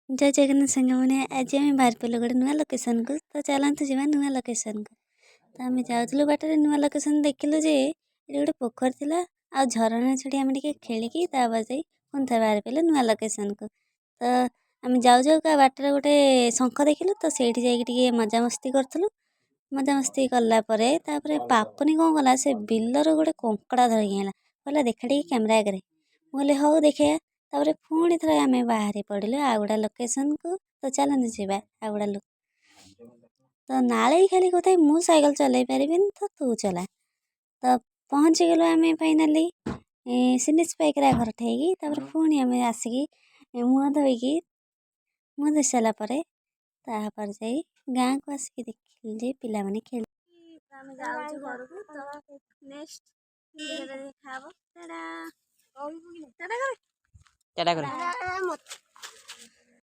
ଜୟ ଜଗନ୍ନାଥ ସାଙ୍ଗମାନେ, ଆଜି ଆମେ ବାହାରି ପଡ଼ିଲୁ ଗୋଟେ ନୂଆ ଲୋକେସନ୍କୁ। ତ ଚାଲନ୍ତୁ ଯିବା ନୂଆ ଲୋକେସନ୍କୁ। ତ ଆମେ ଯାଉଥିଲୁ ବାଟରେ, ନୂଆ ଲୋକେସନ୍ ଦେଖିଲୁ ଯେ ଏଠି ଗୋଟେ ପୋଖରୀ ଥିଲା ଆଉ ଝରଣା। ସେଠି ଆମେ ଟିକେ ଖେଳିକି ତାପରେ ଯାଇ ପୁଣି ଥରେ ବାହାରି ପଡ଼ିଲୁ ନୂଆ ଲୋକେସନ୍କୁ। ତ ଆମେ ଯାଉ ଯାଉକା ବାଟରେ ଗୋଟେ ଶଙ୍ଖ ଦେଖିଲୁ, ତ ସେଇଠି ଯାଇକି ଟିକେ ମଜାମସ୍ତି କରୁଥିଲୁ। ମଜାମସ୍ତି କଲା ପରେ ତାପରେ ପାପୁନି କ'ଣ କଲା, ସେ ବିଲରୁ ଗୋଟେ କଙ୍କଡ଼ା ଧରିକି ଆଣିଲା। କହିଲା, "ଦେଖା ଟିକେ କ୍ୟାମେରା ଆଗରେ।" ମୁଁ କହିଲି, "ହଉ, ଦେଖେଇବା।" ତାପରେ ପୁଣି ଥରେ ଆମେ ବାହାରି ପଡ଼ିଲୁ ଆଉ ଗୋଟେ ଲୋକେସନ୍କୁ। ତ ଚାଲନ୍ତୁ ଯିବା ଆଉ ଗୋଟେ ଲୋକ। ତ ନାଳେଇ ଖାଲି କହୁଥାଏ, "ମୁଁ ସାଇକେଲ ଚଲେଇ ପାରିବିନି, ତ ତୁ ଚଲା।" ତ ପହଞ୍ଚିଗଲୁ ଆମେ ଫାଇନାଲି ସିନିସ୍ ପାଇକରା ଘର ଠେଇକି। ତାପରେ ପୁଣି ଆମେ ଆସିକି ମୁହଁ ଧୋଇକି, ମୁହଁ ଧୋଇ ସାରିଲା ପରେ ତାପରେ ଯାଇ ଗାଁକୁ ଆସିକି ଦେଖିଲି ଯେ ପିଲାମାନେ ଖେଳ। ଆମେ ଯାଉଛୁ ଘରକୁ। ତ ନେକ୍ସଟ ଦେଖା ହବ। ଟାଟା, ଟାଟା କର। ଟାଟା କର।